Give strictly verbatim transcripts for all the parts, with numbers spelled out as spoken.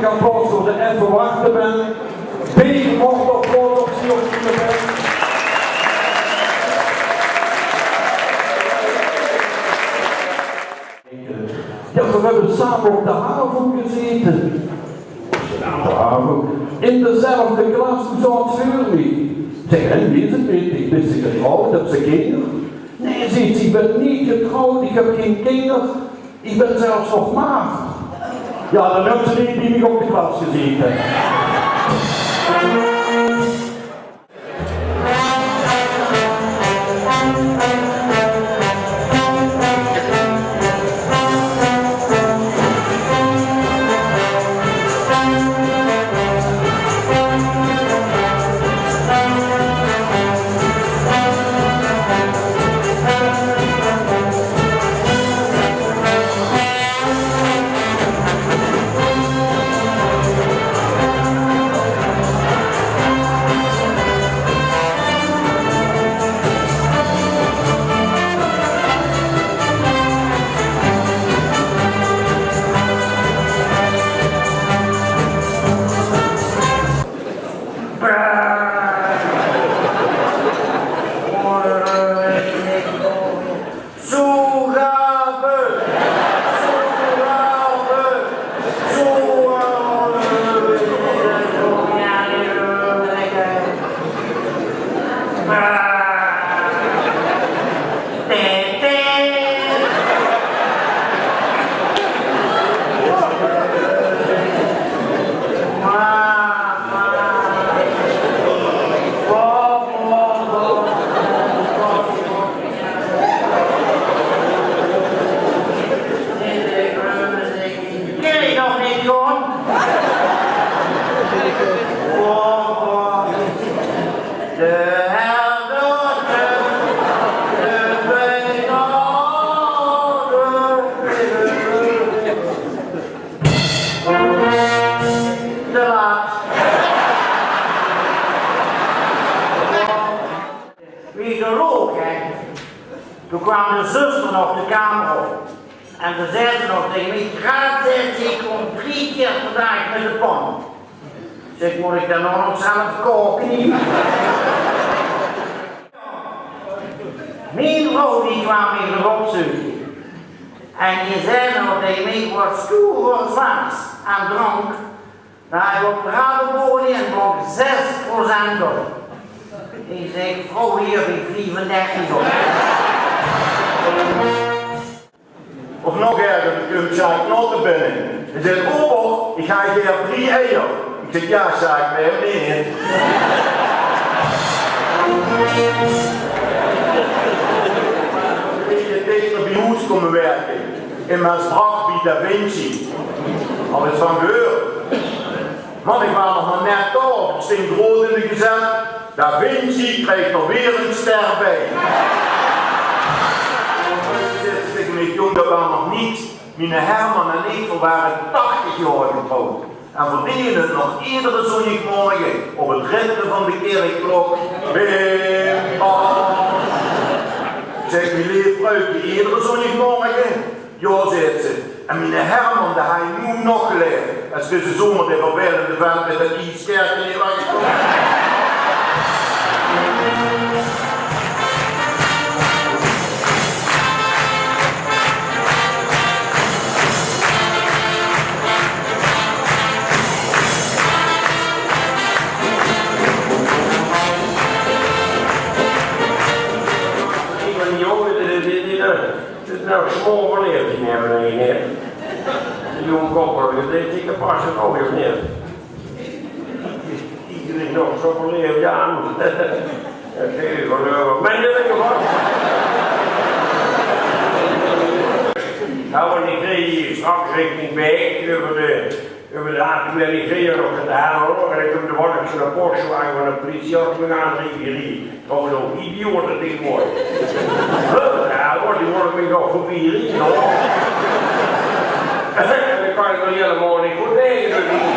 Applaus veur de effe wachte bende. Beter nog applaus op zien of zien bende. Jao, veer höbbe same op de havo gezete. Op de havo. In dezelfde klas, doe zaots veur mich. Ich zèk: "En, wie is 't mit dich? Bis se getrouwd? Höbs se kinder?" "Nae," zaet ze, "ich bön neet getrouwd, ich höb gein kinder. Ich bön zelfs nog mager." Jao, dan höbs se neet bie mich op de klas gezete. Zoegabe! Zoegabe! Zoegabe! Kin ich nog neet gewoon? Oh, oh. De herdertje, de bejaarde. Te laat. Wie ich dao loog, hè, toen kwaam de zuster nog de kamer op. En toen zag ze nog taenge mich: "Graad," zag ze, "ich kóm drie kier per daag mit de pan." Zèk: "Mót ich dan ouch nog zelf kaoke?" Mien vrouw die kwaam mich nog opzeuke. En die zag nog taenge mich: "Waat höbs doe veur glaas aan drank?" Dao höb ich op de Rabobank in, dronk zès procent op. Ich zèk: "Vrouw, hie höb ich viefendertig op." Of nog erger, dan kump Sjaak Knotten binne. Dae zaet: "Ober, ich höb hie drie eier." Ich zèk: "Jao, Sjaak, wae neet?" Wie ich nog bie Hoes kómme wirke. In Maasbrach bie Da Vinci. Al ins van gehuurd? Man, ich waas nog mer net dao of ich stóng groot in de gezèt: Da Vinci krijg d'r weer ein ster bie. Toen zag ze taenge mich: "Jóng, dat waas nog niks. Miene Herman en ich, veer wore tachtig jaor getrouwd. En veer deje 't nog edere zóndigmorge op 't ritme van de kirkklok. Bim, bam." Zèk: "Mien leef vrouwke, edere zóndigmorge?" "Jao," zaet ze. "En miene Herman, dae haw noe nog geleef. Es deze zomer dae vervelende vent mit dat ieskerke neet waas gekómme." Ich bön jóng, die, die, die, die, Dit is nou smoor beleefd, die hebben we hier neer. Die jonge koppel, die denkt: "Ik heb pas een oog of neer." Die is nog zo beleefd, ja. Dat is even leuk. Maar in ieder geval. Nou, en ik reed hier straks richting Beek over de Inderdaad, toen ben ich hie nog aan 't hale, hoor. En ich höb de wach zo'n Porsche-wage van de pliesie op mich aan zien gerieje. Trouwens, ouch idiote tegenwoordig. Huh? Ja, hoor, die wólle mich nog veurbie rieje, hoor. En dan kan ich nog hielemaol neet good taenge, dus ich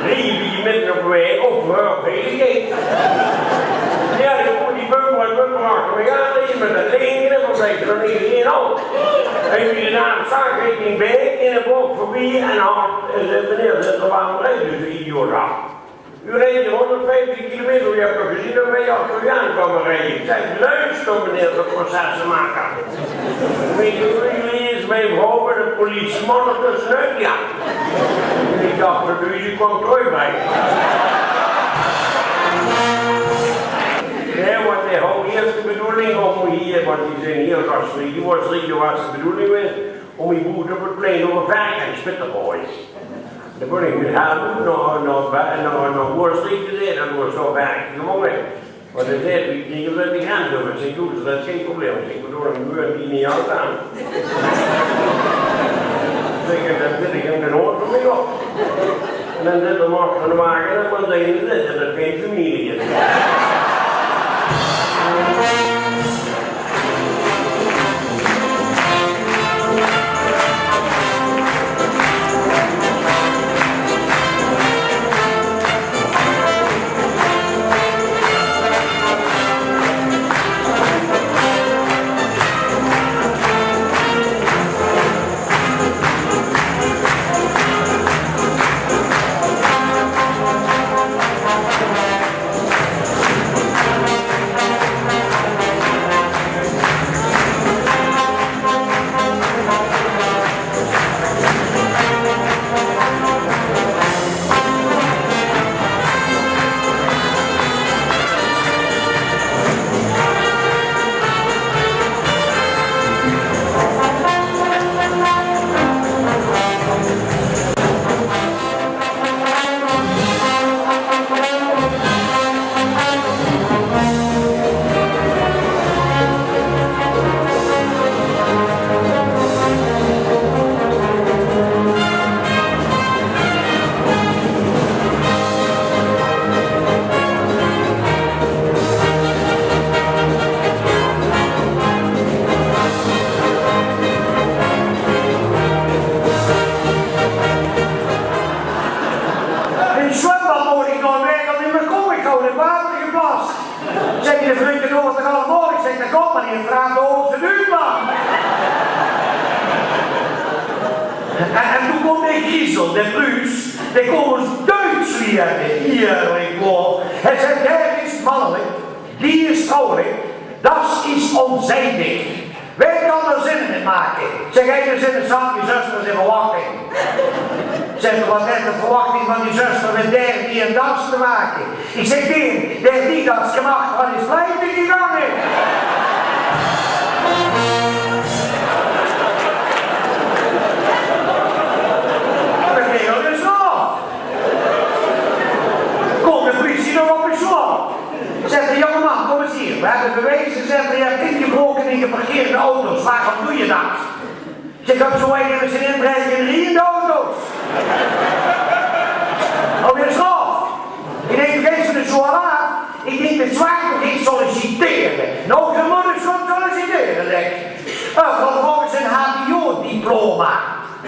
rie bie midden op de waeg op, hoor, veiligheid. Ja, die, die bumper en bumper achter mich aan rieje mit dat ding, Zèk, dan is 't hie al. En wie de naam zag, reed 'n bèk in 'n bocht veurbie en had, en zag: "Meneer, zit er waal rij, dus idioot af. U reed hie honderdvijftig kilometer, u hebt toch gezien dat wij achter u aan kwamen rijden?" Ik zeg: "Luister, meneer de processenmaker. Weet u, u is mijn vrouw met een politieman er tussenuit, ja." En ik dacht: "Dat u ze kwam terugbrengen." Nee, want hij had eerst de bedoeling om hier, want die zijn hier vast, die was, die was de bedoeling weer om hier boven op het plein nog een verk en spit te gooien. Dan ben ik met haar goed naar, naar, naar, naar Boerstreek gezeten, dat was zo verk gewonnen. Want hij zei: "We kriegen ze de grens over." Ik zeg: "Doe, dat is geen probleem." Ik zeg: "We doen een uur die niet aan staan." Ik zeg: "Dat zit ik in de noord van mij op." En dan zit er nog een wagen en dan denk ik dat het geen familie is. In 't zwembad mocht ik nooit weg, want in mijn kom ik gewoon in water geplast. Zeg, de vrienden doen wat er allemaal. Ik zeg: "Dat komt maar niet, vraag de hoogste duurman." En, en toen komt de Giesel, de Pruus, die kon ons Duits leren, eerlijk hoor. Hij zei: "Der ist männlich, die ist fraulich, das ist unzeitig. Wer kann da Sinn mitmaken?" Zeg: "Hij de zin is zat, je zuster is in verwachting." Zeg: "Wat heeft de verwachting van die zuster met der die en das te maken?" Ik zeg: "Die, der die das gemaakt had, is pleiten gegangen." Dat ging al eens af. Komt de politie nog op bezoek. Zegt de: "Jongeman, kom eens hier. We hebben bewijzen", zegt hij, "je hebt ingebroken in geparkeerde auto's. Waarom doe je dat?" Zeg: "Ik heb zo weinig zin in dreigen in de auto's." Alweer straf. Ik denk: "Geef ze de zoal af." Ik denk: "De zwaar nog eens solliciteren. Nou, je moet eens gaan solliciteren, zeg." Eh, vervolgens een H B O-diploma.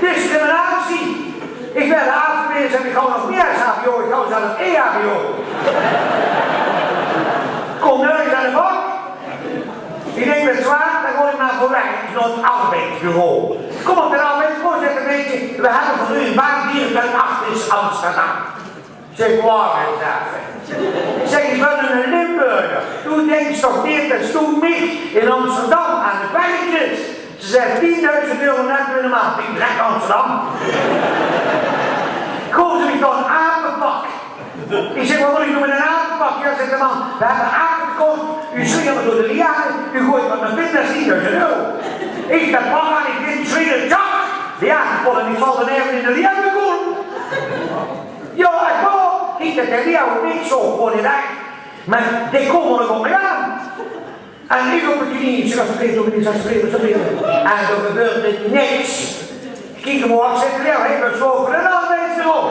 Discriminatie. Ik werd afgewezen en ik hou nog niet eens H B O, ik hou zelfs E H B O. Kom nergens aan de bak. Ik denk: "Met zwaar, dan word ik maar verwerkt naar het arbeidsbureau." Kom op het arbeidsbureau, zegt een beetje: "We hebben voor u een baan hier ten achter is Amsterdam." Zeg: "Waar is dat?" Zeg: "Ik ben een Limburger. Doe denkt toch niet dat doe mich in Amsterdam aan de werk is?" Ze zei: "Tienduizend euro netto in de maand." Ik: "Lekker Amsterdam." Goh, ze mich dan apenpak. Ik zeg: "Wat moet ik doen met een apenpak?" "Ja," zegt de man, "we hebben apen gekocht. U slingert me door de lianen, u gooit me met pinda's, tienduizend euro." Ik dat pak aan, ik win, slingert, ja. Ja, ik kon het niet vallen, even in de lianen doen. Ja, ik wou. Ik dat de lianen niet zo gewoon in. Maar die komen er ook mee aan. En ik op de knieën, zeg: "Alsjeblieft, doe me niks, alsjeblieft, alsjeblieft." En er gebeurde niks. Kiek hem op, zegt hij: "Ja, ik ben zo voor de arbeidsbureau."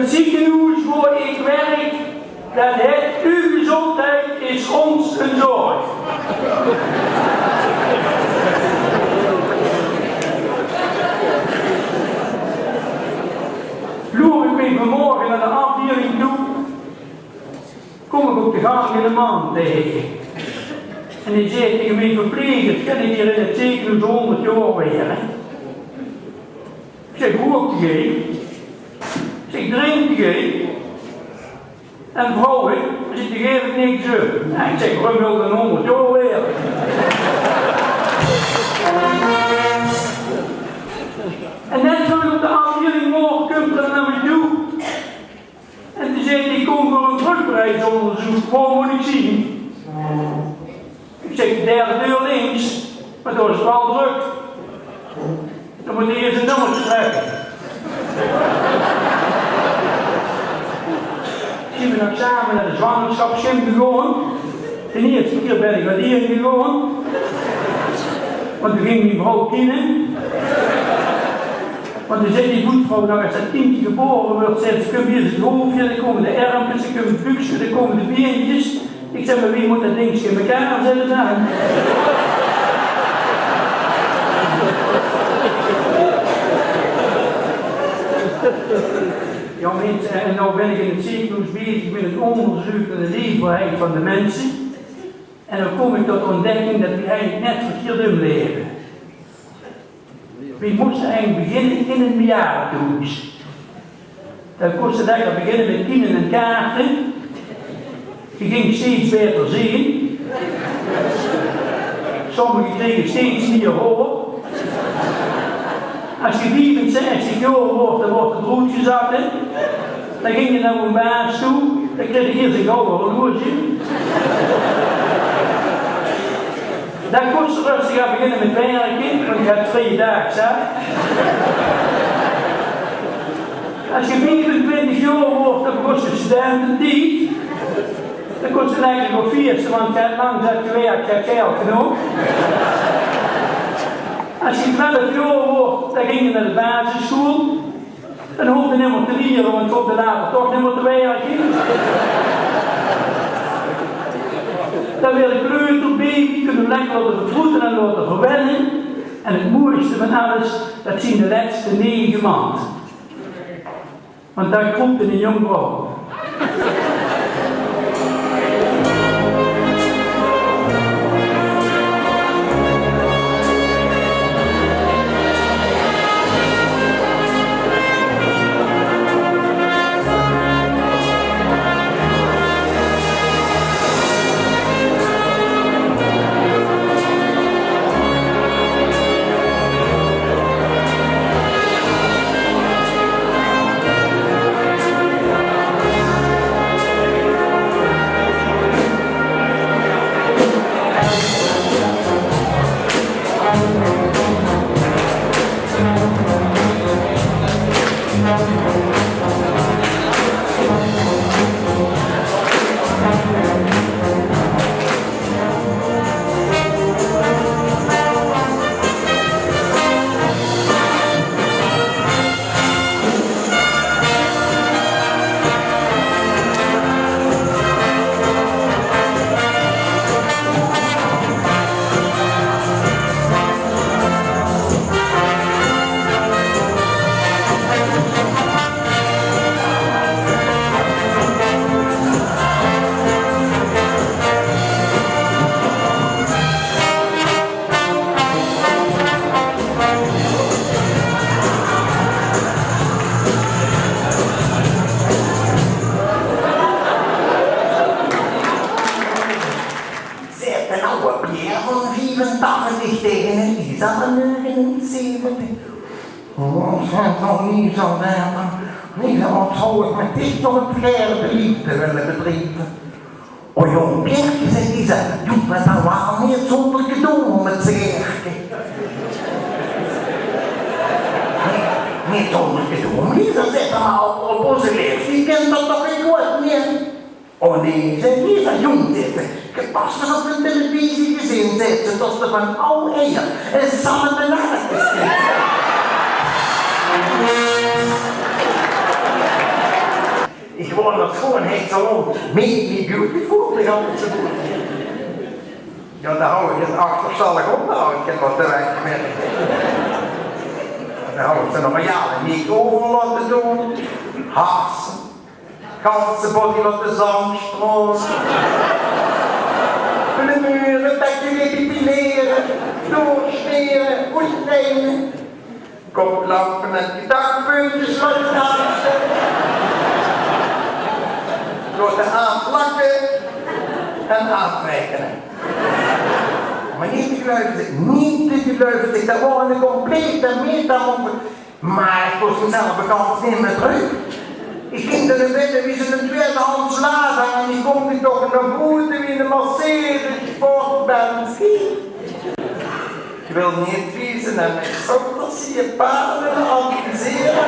Ziekenhoes wo ik werk, dat het: uw gezondheid is ons een zorg. Loer ik mich vanmorge nao de aafdieling toe, kom ik op de gang eine man taege. En dae zaet taege mich: "Verpleger, kan ik hier in het ziekenhoes honderd jaor waere?" Ik zeg: "Rookt geej?" Ik zeg: "Drinkt geej?" "En vrouwe?" Zaet dae: "Dao gaef ik niks um." Nou, ik zeg: "Waorum wilt geej honderd jaor waere?" En net veur ik op de aafdieling waor, kump er nao mich toe. En dae zaet: "Ik kom veur een vruchtbaarheidsonderzoek, wo moet ik zien?" Ik zeg: "De derde deur links, maar dao is het wel druk. Dan moet geej eerst een nummerke trekke." Zien we nog same nao de zwangerschapsgym gegange. De eerste kier ben ik wat hierin gegange. Want toen ging mien vrouw kiene. Want dae zaet die voetvrouw: "Nou, as dat kindje gebore wuuert," zaet ze, "kump hier het hoofdje, dan kome de ermkes, dan kump het buukske, dan kome de beentjes." Ik zeg: "Maar wie moet dat dingske in elkaar zitte dan?" Ja, mensen, en nou ben ik in het ziekenhoes bezig met het onderzoek naar de leefbaarheid van de mensen. En dan kom ik tot de ontdekking dat we eigenlijk net verkeerd um leven. We moesten eigenlijk beginnen in een bejaardentehuis. Dan kosten we lekker beginnen met tienen en kaarten. Je ging steeds beter zien. Sommigen kregen steeds meer hoor. Als je viefenzestig jaor woort, dan woort het roet gezat, hè. Dan ging je nao een baas toe, dan kreeg je eerst een gouden horloge. Dan kóste ze rustig aan beginne mit werke, want ze hadde vrieje daag zat. As ze viefentwintig jaor woort, dan begós de studententied. Dan kóste ze lekker gaon fieëste, want ze hadde lang zat gewirk, ze hadde geld genóg. As ze twelf jaor woort, dan ging ze nao de basissjoel. Dan hoofde ze nimmer te liere, want ze hoofde later toch nimmer te werke. Dan weer de kleuterbaby, kónne ze lekker laote vertroete en laote verwenne. En het moeiste van alles, dat zien de lètste nege maond. Want dan kroept 'n jóng vrouw. Zaet d'n awwe Pierre van viefentachtig taenge d'n Lisa van negenenzeventig: "Oh," zaet d'n Lisa, "Lisa, wat zou ik met dich toch 'n verkeerde liefde willen bedrijven." "O jóng Pierke," zaet Lisa, "doe bès waal neet zónger gedoon mit zèrke." "Neet, neet zónger gedoon, Lisa," zaet d'n awwe, "op ózze laeftied kint dat toch neet good, nae?" "O nae," zaet Lisa, "jóng," zaet ze, "ik heb pas nog op de televisie gezeen," zaet ze, "tot ze van aw eier 'n salmonella krijgt." Gewoon dat gewoon heet zo. Me, me beautiful, de ganse boel. Ja, dan hou ik het achterstallig onderhoud, ik heb wat te weinig meer. Dan hou ik ze nog een jaar niet over laten doen. Harsen. Ganse body laten zandstraal. Gluren, takken, epileren, doorsneren, oetlijnen. Koplampen en gitaarpuntjes laten hangen. Laten aanplakken en aantrekken. Maar niet te geloven, niet te geloven, dat waren de complete metamoffen. Maar ik was mezelf bekend niet meer terug. Ik ging er binnen wie ze een tweedehands laad en die komt ik toch naar boete wie een Mercedes Sportbenz. Ik wil niet wiezen en ik zou plezier paren adviseren.